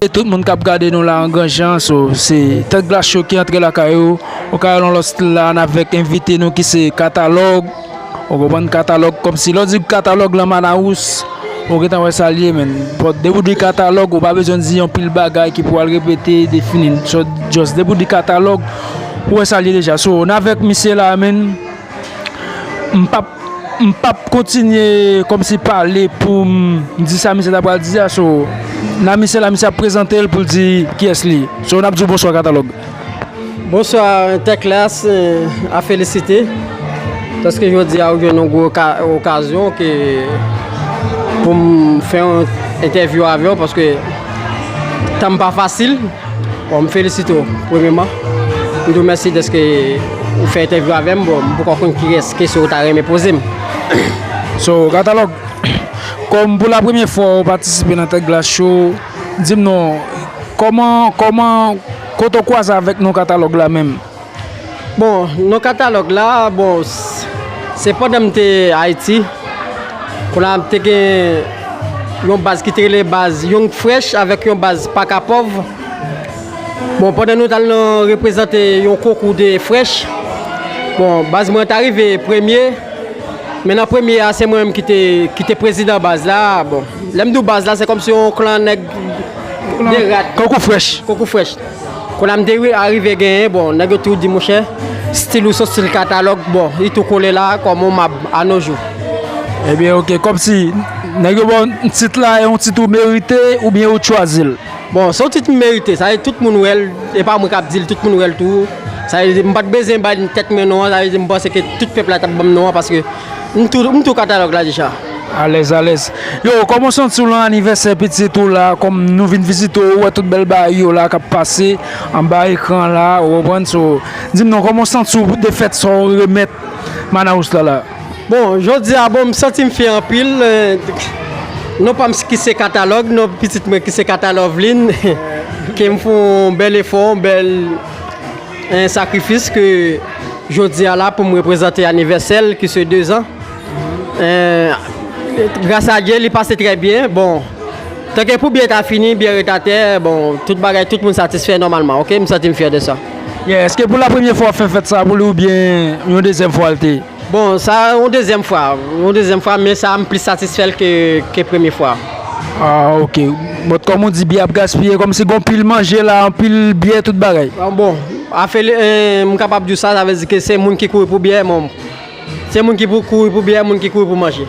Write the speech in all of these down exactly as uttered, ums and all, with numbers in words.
tout moun k ap gade nou la an gran jan, so, se Tèt Glas Show ki antre lakay ou. Ou ka wè nan lòt stil la, n avèk envite nou ki se Katalòg. Ou konprann, Katalòg, kòmsi lè w di Katalòg lan Manaus, ou gentan wè sa l ye, menn. But depi w di Katalòg, ou pa bezwen di yon pil bagay ki pou al repete, defini l. So, just depi w di Katalòg, ou wè sa l ye deja. So, n avèk misye la, menn. M p ap, m p ap kontinye kòmsi pale pou m di sa misye ta pral di a. So, nan misye la, misye ap prezante l pou l di kiyès li ye. So, n ap di w bonswa, Katalòg. Bonswa, Tèt Glas, eh, a felisite. Paske jodi a, ou jwenn yon gwo oka-, okazyon ke pou m fè yon entèvyou avè w, paske tan m pa fasil. Bon, m felisite w, premyeman. M di w mèsi dèske ou fè entèvyou avè m. Bon, m poko konn ki rès kesyon ou ta renmen poze m. So, Katalòg, kòm pou la premyè fwa ou patisipe nan Tèt Glas Show, di m non, kòman, kòman, kote w kwaze avèk non Katalòg la menm? Bon, non Katalòg la, bon, s-, se pandan m te Ayiti, kounye a m te gen yon baz ki te rele baz Young Fresh avèk yon baz Paka Pòv. Bon, pandan nou t al nan reprezante yon konkou de fresh, bon, baz mwen ta rive premye, men nan premye a, se mwen menm ki te, ki te prezidan baz la. Bon, lè m di w baz la, se kòmsi yon klan nèg de rat. Konkou fresh. Konkou fresh. Kounye a m te ri-, arive genyen, bon, nèg yo tou di, monchè, stil ou se yon stil Katalòg, bon, li tou kole la, kòm yon mab a nos jours. Ebyen, oke, kòmsi nèg yo ba w tit la, e yon tit ou merite oubyen ou t chwazi l? Bon, se yon tit m merite, sa vle di tout moun wè l, e pa mwen k ap di l, tout moun wè l tou. Sa vle di, m pa t bezwen bay tèt mwen non an, sa vle di, m panse ke tout pèp la t ap ban m non an, paske m tou, m tou Katalòg la deja. Alèz, alèz. Yo, kòman w santi w lan anivèsè pitit ou la, kòm nou vin vizite w, ou wè tout bèl bagay yo la k ap pase anba ekran la, ou konprann? So, di m non, kòman w santi w de fèt sa w remèt Manaus la la? Bon, jodi a, bon, m santi m fyè anpil. Eh, non pa m ki se Katalòg, non pitit mwen ki se Katalovlin, ke m fè yon bèl efò, yon bèl, eh, sakrifis ke jodi a la pou m reprezante anivèsè l ki se dezan. Eh, gras a Dye, li pase trè byen. Bon, tanke pou byè ta fini, byè ret atè, bon, tout bagay, tout moun satisfè nòmalman, oke? M santi m fyè de sa. Yeah, èske pou la premyè fwa w fè fèt sa pou li oubyen yon dezyèm fwa l te ye? Bon, sa yon dezyèm fwa, yon dezyèm fwa, men sa m plis satisfè l ke, ke premye fwa. Ah, oke. Bon, kòm ou di, byè ap gaspiye, kòmsi gen anpil manje la, anpil byè, tout bagay. Ah, bon, afè, eh, m kapab di w sa, sa vle di ke se moun ki kouri pou byè, bon, se moun ki pou kouri pou byè, moun ki kouri pou manje.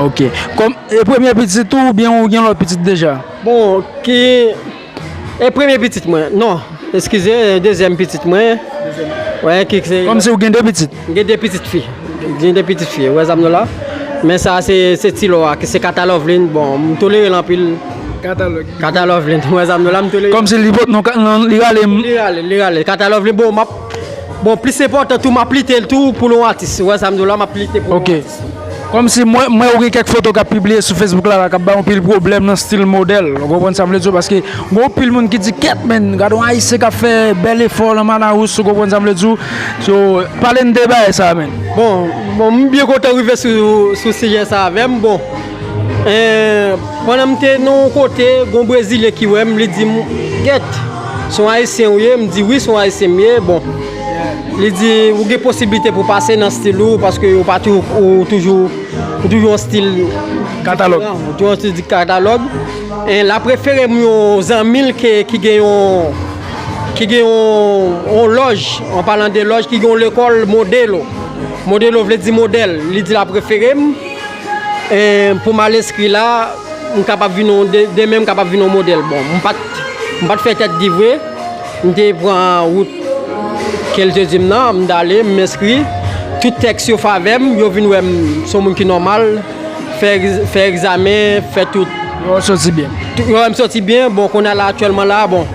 Oke. Kòm, e premye pitit ou, oubyen ou gen lòt pitit deja? Bon, ki E premye pitit mwen, non, eskize, dezyèm pitit mwen. Wè, ki se Kòmsi ou gen de pitit? M gen de pitit fi. M gen de pitit fi, ou wè sa m di w la. Men sa se, se Tilo a, ki se Katalovlin. Bon, m tolere l anpil. Katalòg. Katalovlin, ou wè sa m di w la, m tolere. Kòmsi li pot non, non, li rale m. Li rale, li rale. Katalovlin, bon, m ap Bon, plis enpòtan tou, m ap lite l tou pou l yon atis. Ou wè sa m di w la, m ap lite pou l yon atis. Kòmsi mwen, mwen, ou gen kèk foto k ap pibliye sou Facebook la, la, k ap bay anpil pwoblèm nan stil modèl. Ou konprann sa m vle di w? Paske gen anpil moun ki di, kèt, menn, gade yon Ayisyen k ap fè bèl efò nan Manaus, ou konprann sa m vle di w? So, pale n de bagay sa a, menn. Bon, bon, m byen kontan rive sou, sou sijè sa avè m. Bon, eh, pandan m te nan yon kote, gen yon Brezilyen ki wè m, li di m, gèt, se yon Ayisyen ou ye? M di, wi, se yon Ayisyen m ye. Bon, li di, ou gen posiblite pou pase nan stil ou, paske ou pa tou, ou toujou, ou toujou yon stil Katalòg. Ou toujou yon stil di Katalòg. E l ap refere m yon zanmi l ke, ki gen yon, ki gen yon, yon lòj, an palan de lòj, ki gen yon lekòl Modelo. Modelo vle di modèl. Li di l ap refere m, e pou m al enskri la, m kapab vin yon, de-, demen m kapab vin yon modèl. Bon, m pa t, m pa t fè tèt di vre. M te pran wout ke l te di m nan, m t ale, m enskri. Tout tèks yo favè m, yo vin wè m se yon moun ki nòmal, fè egz-, fè egzamen, fè tout. Yo wè w soti byen. Tout, yo wè m soti byen. Bon, kounye a la, aktyèlman la, bon,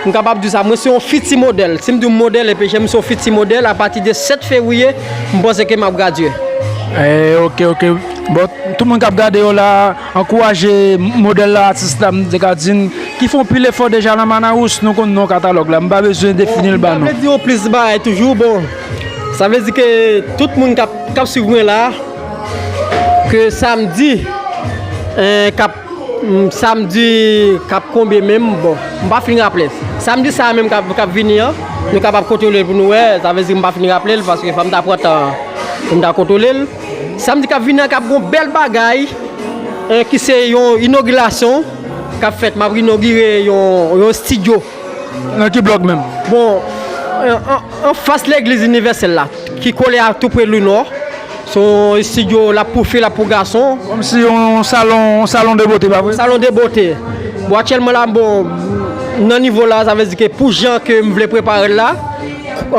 m kapab di w sa, mwen se yon fiti modèl. Si m di w modèl, epi jan m se yon fiti modèl, apati de sèt fevriye, m panse ke m ap gradye. Eh, oke, oke. Bon, tout moun k ap gade yo la, ankouraje modèl la, atis la, m te ka di n, ki fè yon pil efò deja nan Manaus, nou konn non Katalòg la, m pa bezwen defini l ba nou. Sa vle di yon plis bagay toujou, bon, sa vle di ke tout moun k ap, k ap swiv mwen la, ke samdi, eh, k ap Mm, samdi k ap konbe menm, bon, m pa fin raple. Samdi sa a menm k ap, k ap vini an, nou kapab kontwole l pou nou wè, sa vle di m pa fin raple l, paske fò m ta pran tan pou m ta kontwole l. Samdi k ap vini an k ap gon bèl bagay, eh, ki se yon inogilasyon k ap fèt. M ap inogire yon, yon estidyo. Nan ki blòk menm? Bon, an, an, anfas legliz inivèsèl la, ki kole a tou pre Linò. Se yon estidyo, l ap pou fi, l ap pou gason. Kòmsi yon salon, yon salon de bote, pa vre? Salon de bote. Bon, aktyèlman la, bon, nan nivo la, sa vle di ke pou jan ke m vle prepare l la,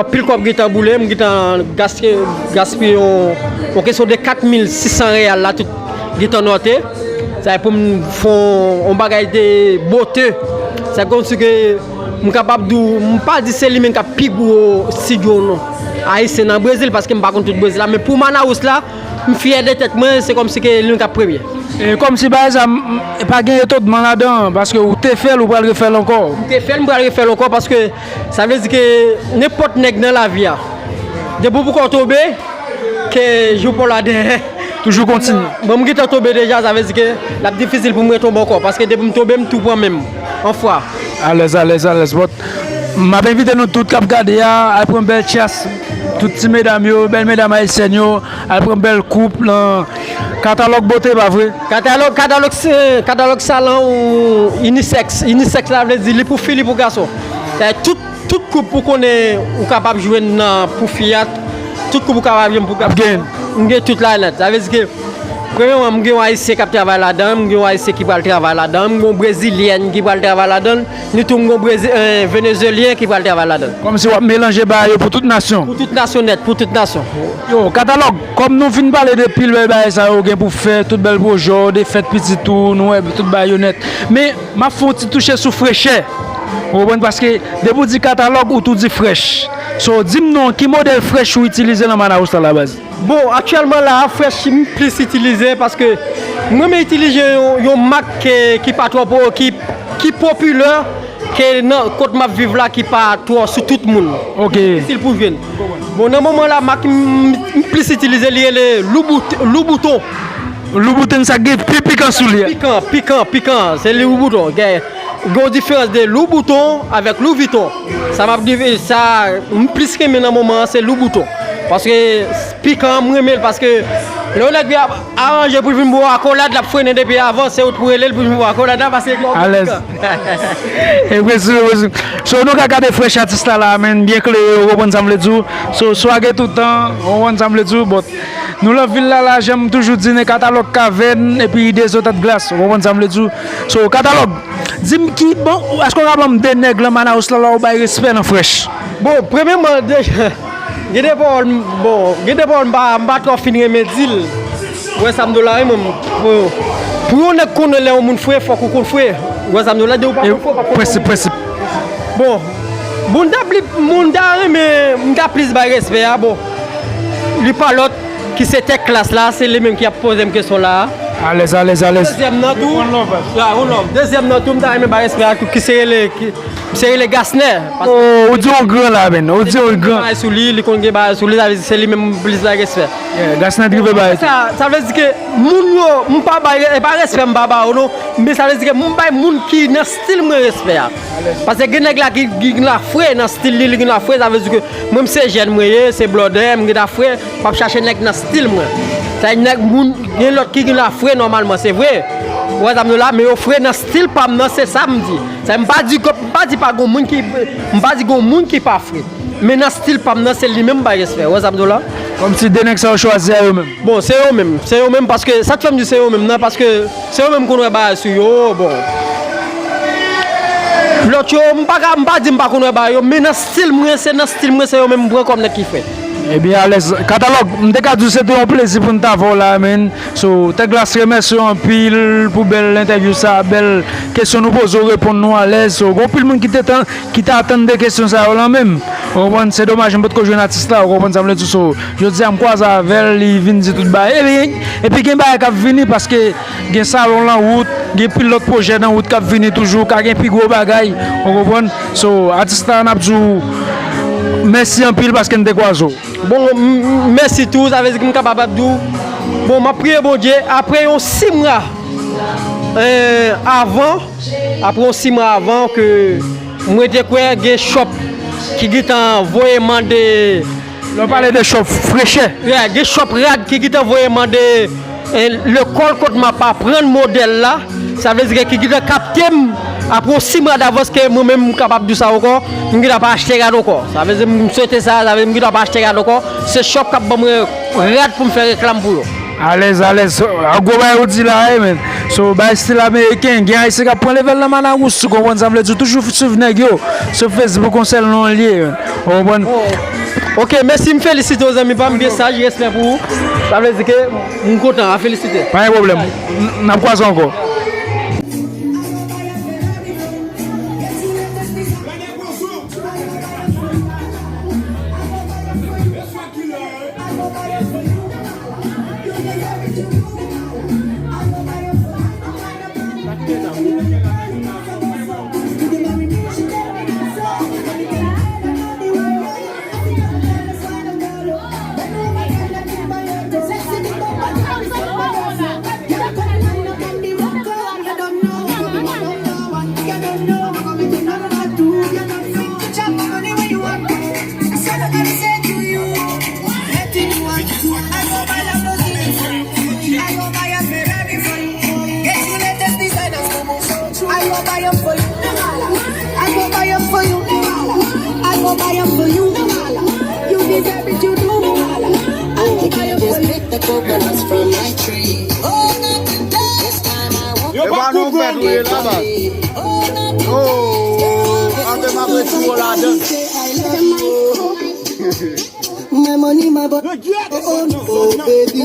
anpil kòb gentan boule, m gentan gaske-, gaspiye yon, yon kesyon de kat mil sis san reyal la, tout gentan note. Sa pou m fè yon, yon bagay de bote. Se kòmsi ke m kapab di w, m pa di se li menm k ap pi gwo estidyo non, ayisyen nan Brezil, paske m pa konn tout Brezil la, men pou Manaus la, m fyè de tèt mwen, se kòmsi ke li menm k ap premye. E kòmsi bagay sa, m, m, pa gen etonman ladan, paske ou te fè l, ou pral refè l ankò. M te fè l, m pral refè l ankò, paske sa vle di ke nenpòt nèg nan lavi a, depi w poko tonbe, ke jou pa w la dèyè. Toujou kontinye. Bon, m gentan tonbe deja, sa vle di ke l ap difisil pou m retonbe ankò, paske depi m tonbe, m tou pran men m, anfwa. Alèz, alèz, alèz. Bon, m ap envite nou tout k ap gade a, al pran bèl chas, tout ti medam yo, bèl medam ayisyèn yo, al pran bèl koup nan Katalòg Bote, pa vre? Katalòg, katalòg, se- katalòg salon ou inisèks. Inisèks la vle di li pou fi, li pou gason. Sa vle di tout, tout koup ou konnen ou kapab jwenn nan pou fi a, tout koup ou kapab jwenn pou gason. Ap gen. M gen tout la nèt. Sa vle di ke, premyèman, m gen yon ayisyen k ap travay ladan, m gen yon ayisyen ki pral travay ladan, m gen yon brezilyèn ki pral travay ladan, ni tou m gen yon Brezi-, eh, venezuelyen ki pral travay ladan. Kòmsi w ap melanje bagay yo pou tout nasyon. Pou tout nasyon nèt, pou tout nasyon. Yo, Katalòg, kòm nou fin pale de pil bèl bagay sa yo gen pou fè, tout bèl pwojè w, de fèt pitit ou, nou wè tout bagay yo nèt. Men, m ap fè yon ti touche sou frechè. Ou konprann? Paske depi w di Katalòg, ou tou di frèch. So, di m non, ki modèl frèch ou itilize nan Manaus la, la baz? Bon, aktyèlman la, frèch m plis itilize paske m renmen itilize yon, yon mak ke, ki pa twò po-, ki, ki popilè, ke nan kot m ap viv la ki pa twò sou tout moun. Ok. Difisil pou jwenn. Bon, nan moman la, mak m, m plis itilize li rele Loubouton. Loubouton sa gen pi pikan sou li a. Pikan, pikan, pikan. Se Loubouton. Gen, gen yon diferans de Loubouton avèk Louviton. Sa m ap di, sa m plis renmen nan moman an, se Loubouton. Paske pikan an, m renmen l paske lè yon nèg ap aranje pou l vin ba w akolad, l ap frennen depi avan, se ou t pou rele l pou l vin ba w akolad la, paske gen yon pikan. Alèz. E presi, e presi. So, nou ka gade frèch atis la, la, men byen klere, ou konprann sa m vle di w. So, swage tout tan, ou konprann sa m vle di w, but nou nan vil la, la, jan m toujou di, nan Katalòg Kavèn, epi Dezòtat Glas, ou konprann sa m vle di w. So, Katalòg, di m ki, bon, èske w ka ban m de nèg lan Manaus la, la, ou bay respè nan frèch? Bon, premyèman, deja, gen de pawòl, m, bon, gen de pawòl m pa, m pa twò fin renmen di l. Ou wè sa m di w la, wi, mwen, pou, pou yon nèg konnen lè yon moun fre, fòk ou konn fre. Ou wè sa m di w la, depi w pa konn fre, w p ap konn. Prensip, prensip. Bon, moun ta pli, moun ta renmen, m ta plis bay respè a, bon. Li pa lòt ki se Tèk Klas la, se li menm ki ap poze m kesyon la a. Alèz, alèz, alèz. Dezyèm nan tou. One love, one love. Dezyèm nan tou, m ta renmen bay respè a tou, ki se rele, ki, se rele Gasnè. Oh, ou di yon gran la, men. Ou di yon gran. Li konn gen bagay sou li, li konn gen bagay sou li, sa vle di se li menm m plis bay respè. Yeah, Gasnè drive bay. Sa, sa vle di ke moun yo, m pa bay, e pa respè m pa ba yo non, men sa vle di ke m bay moun ki nan stil mwen respè a. Paske gen nèg la ki, ki gen lafre nan stil li, li gen lafre, sa vle di ke mwen m se jèn mwen ye, se blòdè, m gen lafre, m ap chache nèg nan stil mwen. Sa nèg moun, gen lòt ki gen lafre nòmalman, se vre. Ou wè sa m di w la, men yo fre nan stil pa m nan, se sa m di. Sa m pa di, m pa di pa gon moun ki, m pa di gon moun ki pa fre. Men nan stil pa m nan, se li menm m bay respè. Ou wè sa m di w la? Kòmsi de nèg sa yo chwazi a yo menm. Bon, se yo menm. Se yo menm paske, sa k fè m di se yo menm nan, paske se yo menm m konn wè bagay sou yo, bon. Lòt yo, m pa ka, m pa di m pa konn wè bagay yo, men nan stil mwen, se nan stil mwen, se yo menm m pran kòm nèg ki fre. Ebyen, alèz. Katalòg, m te ka di w se te yon plezi pou n ta avè w la, men. So, Tèk Glas remèsye w anpil pou bèl entèvyou sa, bèl kesyon nou poze w, reponn nou alèz. So, gen anpil moun ki te tan, ki t atann de kesyon sa yo lan menm. Ou konprann? Se domaj, m potko jwenn atis la, ou konprann sa m vle di w. So, jodi a, m kwaze avè l, li vin di tout bagay. Epi, epi gen bagay k ap vini, paske gen salon lan wout, gen pil lòt pwojè nan wout k ap vini toujou, ka gen pi gwo bagay, ou konprann? So, atis la, n ap di w mèsi anpil paske n te kwaze w. Bon, m, m, mèsi tou, sa vle di ke m kapab ap di w, bon, m ap priye Bondye, apre yon sis mwa, Eh, avan, apre yon sis mwa avan ke mwen te kwè gen shop ki gentan voye mande. Lè w pale de shop frechè. Yeah, gen shop rad ki gentan voye mande, eh, lekòl kot m ap aprann modèl la. Sa vle di ke ki gentan kapte m apre yon sis mwa davans ke mwen menm m kapab di w sa ankò. M gentan pa achte rad ankò. Sa vle di m swete sa, sa vle di m gentan pa achte rad ankò. Se shop k ap ban mwen rad pou m fè reklam pou yo. Alèz, alèz. So, a gwo bagay ou di la, eh, men. So, bay stil ameriken, gen ayisyen k ap pran level nan Manaus, ou konprann sa m vle di, toujou swiv nèg yo sou Facebook, yon sèl non l ye, men. Ou konprann? Ok, mèsi, m felisite w, zanmi pa m, byen saj, respè pou ou. Sa vle di ke m kontan, a felisite. Pa gen pwoblèm. N, n ap kwaze ankò. I go buy 'em for you. I go buy 'em for you. I go buy 'em for you. You deserve it, you do. I go buy 'em for you. Take the coconuts from my tree. Yo pa koukou. Oh, antre m apre ti wo ladan. My money, my body. Oh, oh, oh, baby.